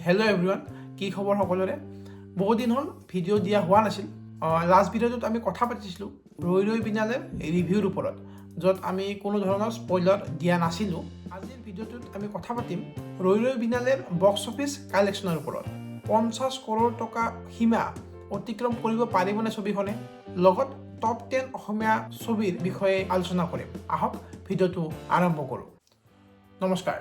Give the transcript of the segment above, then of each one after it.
Hello' everyone, কি খবৰ সকলোৰে? বহুত দিন হ'ল ভিডিঅ' দিয়া হোৱা নাছিল। লাষ্ট ভিডিঅ'টোত আমি কথা পাতিছিলোঁ ৰৈ ৰৈ বিনালেৰ ৰিভিউৰ ওপৰত, য'ত আমি কোনো ধৰণৰ স্পইলাৰ দিয়া নাছিলোঁ। আজিৰ ভিডিঅ'টোত আমি কথা পাতিম ৰৈ ৰৈ বিনালেৰ বক্স অফিচ কালেকশ্যনৰ ওপৰত। 50 কৰোৰ টকা সীমা অতিক্ৰম কৰিব পাৰিবনে ছবিখনে? লগত টপ 10 অসমীয়া ছবিৰ বিষয়ে আলোচনা কৰিম। আহক, ভিডিঅ'টো আৰম্ভ কৰোঁ। নমস্কাৰ,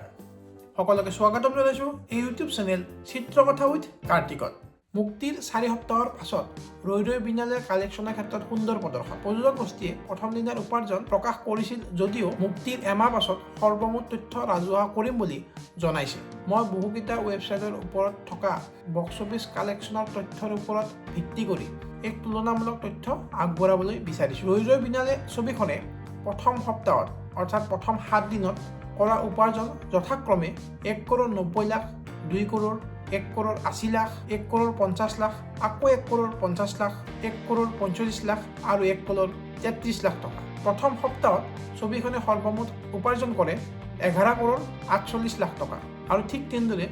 সকলোকে স্বাগতম জনাইছোঁ এই ইউটিউব চেনেল চিত্ৰকথা উইথ কাৰ্তিকত। মুক্তিৰ 4 সপ্তাহৰ পাছত ৰৈ ৰৈ বিনালেৰ কালেকশ্যনৰ ক্ষেত্ৰত সুন্দৰ প্ৰদৰ্শন। প্ৰযোজক গোষ্ঠীয়ে প্ৰথম দিনাৰ উপাৰ্জন প্ৰকাশ কৰিছিল যদিও মুক্তিৰ এমাহ পাছত সৰ্বমুঠ তথ্য ৰাজহুৱা কৰিম বুলি জনাইছে। মই বহুকেইটা ৱেবছাইটৰ ওপৰত থকা বক্স অফিচ কালেকশ্যনৰ তথ্যৰ ওপৰত ভিত্তি কৰি এক তুলনামূলক তথ্য আগবঢ়াবলৈ বিচাৰিছোঁ। ৰৈ ৰৈ বিনালে ছবিখনে প্ৰথম সপ্তাহত, অৰ্থাৎ প্ৰথম 7 দিনত কৰা উপাৰ্জন যথাক্ৰমে 1 কৰোৰ 90 লাখ, 2 কৰোৰ, 1 কৰোৰ 80 লাখ, 1 কৰোৰ 50 লাখ, আকৌ 1 কৰোৰ 50 লাখ, 1 কৰোৰ 45 লাখ আৰু 1 কৰোৰ 33 লাখ টকা। প্ৰথম সপ্তাহত ছবিখনে সৰ্বমুঠ উপাৰ্জন কৰে 11 কৰোৰ 48 লাখ টকা। আৰু ঠিক তেনেদৰে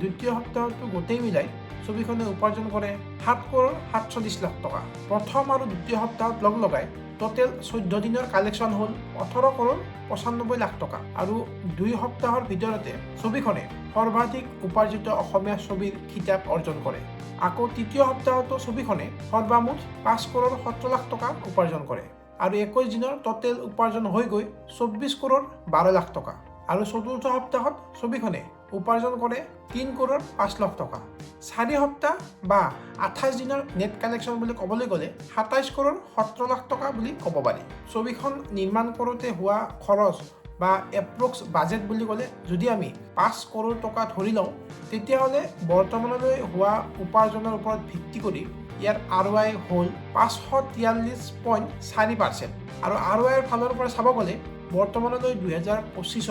দ্বিতীয় সপ্তাহটো গোটেই মিলাই ছবিখনে উপাৰ্জন কৰে 7 কৰোৰ 47 লাখ টকা। প্ৰথম আৰু দ্বিতীয় সপ্তাহত লগ লগাই টোটেল 14 দিনৰ কালেকশ্যন হ'ল 18 কৰোৰ 95 লাখ টকা। আৰু 2 সপ্তাহৰ ভিতৰতে ছবিখনে সৰ্বাধিক উপাৰ্জিত অসমীয়া ছবিৰ খিতাপ অৰ্জন কৰে। আকৌ তৃতীয় সপ্তাহতো ছবিখনে সৰ্বমুঠ 5 কৰোৰ 17 লাখ টকা উপাৰ্জন কৰে আৰু 21 দিনৰ টোটেল উপাৰ্জন হৈ গৈ 24 কৰোৰ 12 লাখ টকা। আৰু চতুৰ্থ সপ্তাহত ছবিখনে উপাৰ্জন কৰে 3 কৰোৰ 5 লাখ টকা। 4 সপ্তাহ বা 28 দিনৰ নেট কালেকশ্যন বুলি ক'বলৈ গ'লে 27 কৰোৰ 17 লাখ টকা বুলি ক'ব পাৰি। ছবিখন নিৰ্মাণ কৰোঁতে হোৱা খৰচ বা এপ্ৰক্স বাজেট বুলি ক'লে যদি আমি 5 কৰোৰ টকা ধৰি লওঁ, তেতিয়াহ'লে বৰ্তমানলৈ হোৱা উপাৰ্জনৰ ওপৰত ভিত্তি কৰি ইয়াৰ আৰ অ' আই হ'ল 543.4%। আৰু আৰ অ' আইৰ ফালৰ পৰা চাব গ'লে বৰ্তমানলৈ 2025ত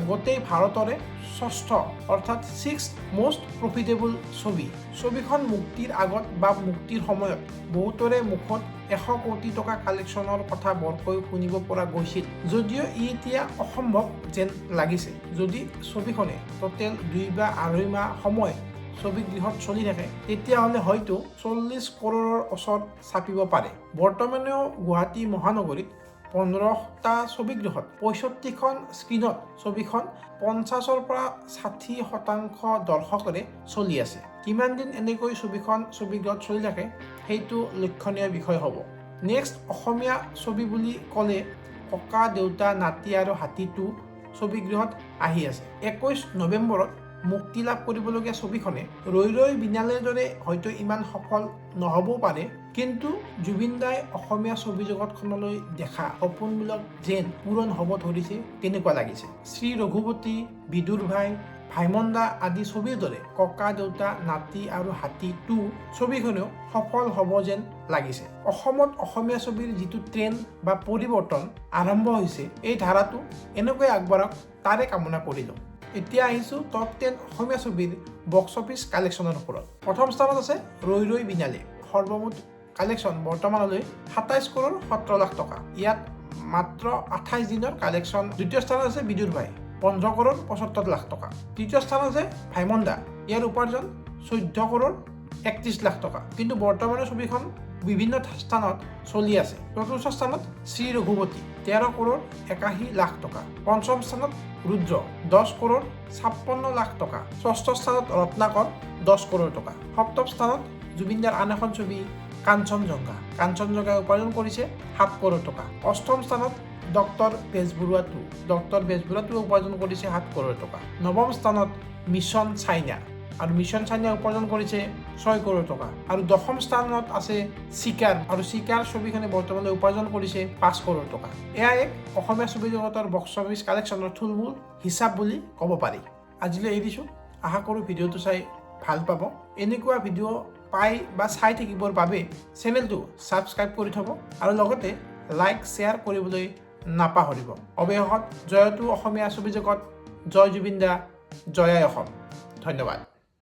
গোটেই ভাৰতৰে ষষ্ঠ, অৰ্থাৎ ছিক্স মষ্ট প্ৰফিটেবল ছবি। ছবিখন মুক্তিৰ আগত বা মুক্তিৰ সময়ত বহুতৰে মুখত 100 কোটি টকা কালেকশ্যনৰ কথা বৰকৈ শুনিব পৰা গৈছিল যদিও ই এতিয়া অসম্ভৱ যেন লাগিছে। যদি ছবিখনে টোটেল 2 বা আঢ়ৈ মাহ সময় ছবিগৃহত চলি থাকে, তেতিয়াহ'লে হয়তো 40 কৰোৰৰ ওচৰ চাপিব পাৰে। বৰ্তমানেও গুৱাহাটী মহানগৰীত 15টা ছবিগৃহত 65খন স্ক্ৰীণত ছবিখন 50ৰ পৰা 60% দৰ্শকেৰে চলি আছে। কিমান দিন এনেকৈ ছবিখন ছবিগৃহত চলি থাকে, সেইটো লক্ষণীয় বিষয় হ'ব। নেক্সট অসমীয়া ছবি বুলি ক'লে ককা দেউতা নাতি আৰু হাতীটো ছবিগৃহত আহি আছে। 21 নৱেম্বৰত মুক্তি লাভ কৰিবলগীয়া ছবিখনে ৰৈ ৰৈ বিনালেৰ দৰে হয়তো ইমান সফল নহ'বও পাৰে, কিন্তু জুবিন দাই অসমীয়া ছবি জগতখনলৈ দেখা সপোনবিলাক যেন পূৰণ হ'ব ধৰিছে, তেনেকুৱা লাগিছে। শ্ৰী ৰঘুপতি, বিদুৰ ভাই, ভাইমন্দা আদি ছবিৰ দৰে ককা দেউতা নাতি আৰু হাতী 2 ছবিখনেও সফল হ'ব যেন লাগিছে। অসমত অসমীয়া ছবিৰ যিটো ট্ৰেণ্ড বা পৰিৱৰ্তন আৰম্ভ হৈছে, এই ধাৰাটো এনেকৈ আগবাঢ়ক, তাৰে কামনা কৰিলোঁ। এতিয়া আহিছোঁ টপ 10 অসমীয়া ছবিৰ বক্স অফিচ কালেকশ্যনৰ ওপৰত। প্ৰথম স্থানত আছে ৰৈ ৰৈ বিনালে। সৰ্বমুঠ কালেকশ্যন বৰ্তমানলৈ 27 কৰোৰ 17 লাখ টকা। ইয়াত মাত্ৰ 28 দিনৰ কালেকশ্যন। দ্বিতীয় স্থানত আছে বিদুৰ ভাই, 15 কৰোৰ 75 লাখ টকা। তৃতীয় স্থানত আছে ভাইমন্দা। ইয়াৰ উপাৰ্জন 14 কৰোৰ 31 লাখ টকা, কিন্তু বৰ্তমানৰ ছবিখন বিভিন্ন স্থানত চলি আছে। চতুৰ্থ স্থানত শ্ৰী ৰঘুপতি, 13 কৰোৰ 81 লাখ টকা। পঞ্চম স্থানত ৰুদ্ৰ, 10 কৰোৰ 56 লাখ টকা। ষষ্ঠ স্থানত ৰত্নাকৰ, 10 কৰোৰ টকা। সপ্তম স্থানত জুবিনদাৰ আন এখন ছবি কাঞ্চনজংঘা। কাঞ্চনজংঘাই উপাৰ্জন কৰিছে 7 কৰোৰ টকা। অষ্টম স্থানত ডক্টৰ বেজবৰুৱা 2। ডক্টৰ বেজবৰুৱা 2 উপাৰ্জন কৰিছে 7 কৰোৰ টকা। নৱম স্থানত মিছন চাইনা আৰু মিছন চাইনা উপাৰ্জন কৰিছে 6 কৰোৰ টকা। আৰু দশম স্থানত আছে চিকাৰ আৰু চিকাৰ ছবিখনে বৰ্তমানে উপাৰ্জন কৰিছে 5 কৰোৰ টকা। এয়া এক অসমীয়া ছবি জগতৰ বক্স অফিচ কালেকশ্যনৰ থুলমূল হিচাপ বুলি ক'ব পাৰি। আজিলৈ এৰিছোঁ। আশা কৰোঁ ভিডিঅ'টো চাই ভাল পাব। এনেকুৱা ভিডিঅ' পাই বা চাই থাকিবৰ বাবে চেনেলটো ছাবস্ক্ৰাইব কৰি থ'ব আৰু লগতে লাইক, শ্বেয়াৰ কৰিবলৈ নাপাহৰিব। অৱশেষত জয়তু অসমীয়া ছবি জগত, জয় জুবিন দা, জয় আই অসম। ধন্যবাদ।